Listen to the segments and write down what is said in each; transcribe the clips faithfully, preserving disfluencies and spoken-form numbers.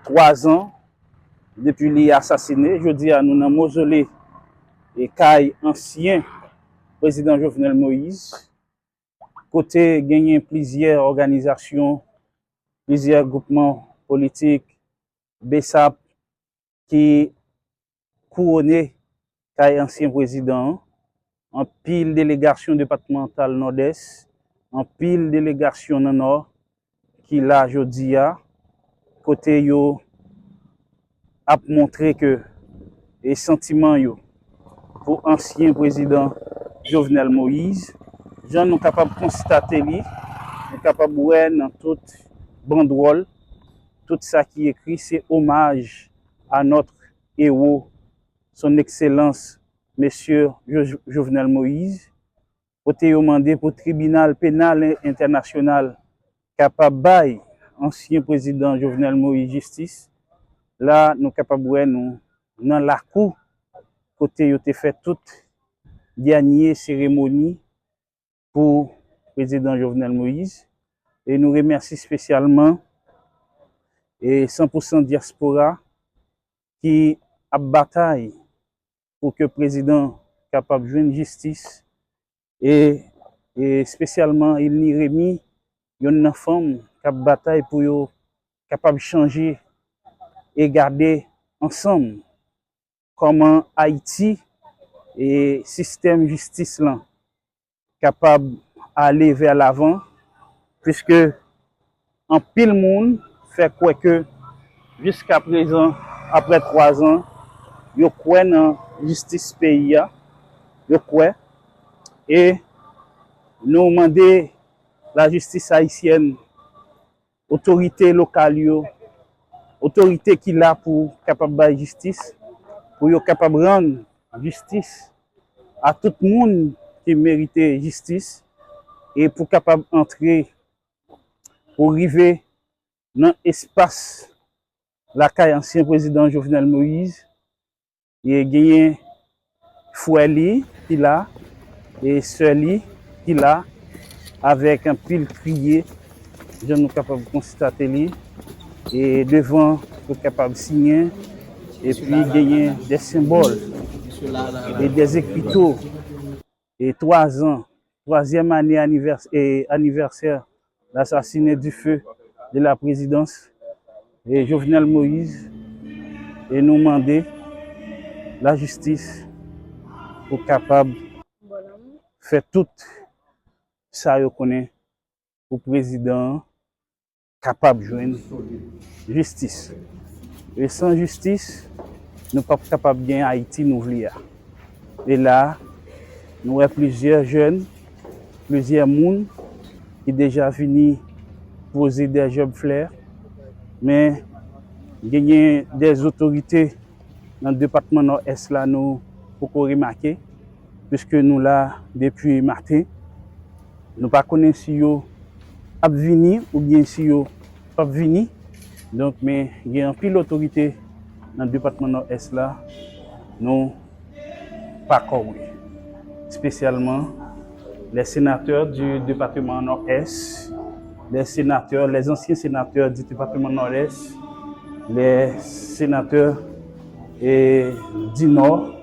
twa zan depi li asasine. Jodi a, nou nan mozole e kay ansyen prezidan Jovenel Moïse, kote genyen plizyè òganizasyon, plizyè gwoupman politik, besap, ki kouwone kay ansyen prezidan an, anpil delegasyon depatmantal Nòdès, anpil delegasyon nan Nò ki la jodi a, kote yo ap montre ke e santiman yo pou ansyen prezidan Jovenel Moïse, jan nou kapab konstate li, nou kapab wè nan tout bandwòl, tout sa ki ekri, se omaj à notre héros, son excellence, Mesye Jo-, Jovenel Moïse, kote yo mande pou tribinal penal entènasyonal kapab bay ansyen prezidan Jovenel Moïse jistis. La, nou kapab wè nou nan lakou kote yo te fè tout dènye seremoni pou prezidan Jovenel Moïse. E nou remèsye espesyalman e san pou san dyaspora ki ap batay pou ke prezidan kapab jwenn jistis e, e espesyalman Ilny Rémy, yonn nan fanm k ap batay pou yo kapab chanje e gade ansanm kòman Ayiti e sistèm jistis lan kapab ale vè lavan, piske anpil moun fè kwè ke jiskaprezan, apre twa zan, yo kwè nan jistis peyi a, yo kwè. E nou mande lajistis ayisyèn, otorite lokal yo, otorite ki la pou kapab bay jistis, pou yo kapab rann jistis a tout moun ki merite jistis e pou kapab antre, pou rive nan espas lakay ansyen prezidan Jovenel Moïse. E genyen frè li ki la, e sè li ki la, avèk anpil kriye, jan nou kapab konstate li, e devan pou kapab siyen, epi genyen de senbòl e de ekrito, e twa zan, twazyèm ane anivès-, e anivèsè lasasinen di fe de la prezidans e Jovenel Moïse, e nou mande lajistis pou kapab fè tout sa yo konnen pou prezidan an kapab jwenn jistis. E san jistis, nou p ap kapab gen Ayiti nou vle a. E la, nou wè plizyè jèn, plizyè moun ki deja vini poze de jèb flè, men genyen de otorite nan depatman Nòdès la nou poko remake, piske nou la depi maten. Nou pa konnen si yo ap vini oubyen si yo p ap vini. Donk, men gen anpil otorite nan depatman Nòdès la, nou pa kòwè. Espesyalman les sénateurs du département Nord-Est, les sénateurs, les anciens sénateurs du département Nord-Est, les sénateurs, eh, du Nord,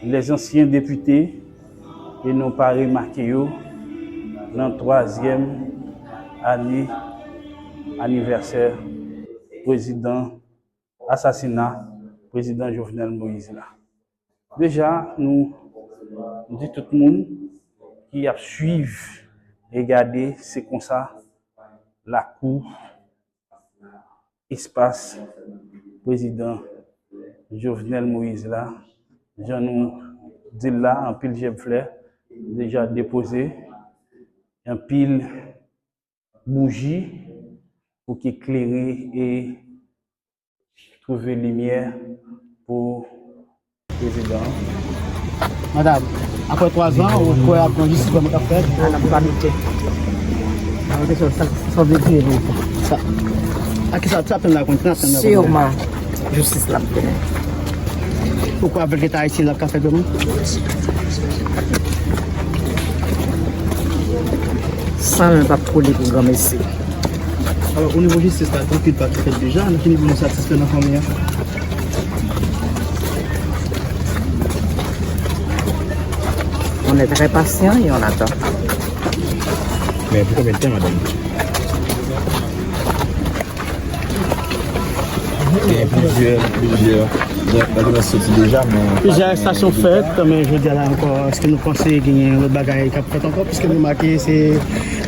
les anciens députés, e nou pa remake yo nan twazyèm ane anivèsè prezidan, asasina prezidan Jovenel Moïse la. Deja, nou di tout moun ki ap swiv e gade, se konsa lakou, espas prezidan Jovenel Moïse la, jan nou di l la, anpil jèb flè deja depoze, anpil bouji pou ki klere e twouve limyè pou prezidan an. Madanm, apre twa zan, ou kwè ap gen jistis vrèman k ap fèt? A, n ap pa doute. Sa, sa, sa vle di, sa, a ki sa, sa tann la konn, sa tann la konn. Sirman, jistis la ap tounen. Ou kwè avèk Leta ayisyen l ap ka fèt vrèman? San l p ap koule pou granmesi. Alò, o nivo jistis la, anpil pa ki fèt deja, nan ki nivo nou satisfè nan fanmi an? On est très patient et on attend. Men pou konbyen tan, madanm? Gen plizyè, plizyè date nou soti deja, men Plizyè arestasyon fèt, men jodi a la ankò, èske nou panse genyen lòt bagay k ap fèt ankò? Piske nou remake se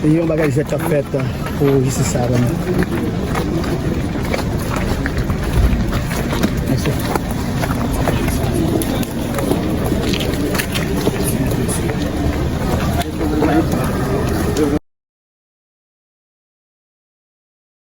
yon bagay jwèt k ap fèt pou jistis sa vrèman. Mèsi.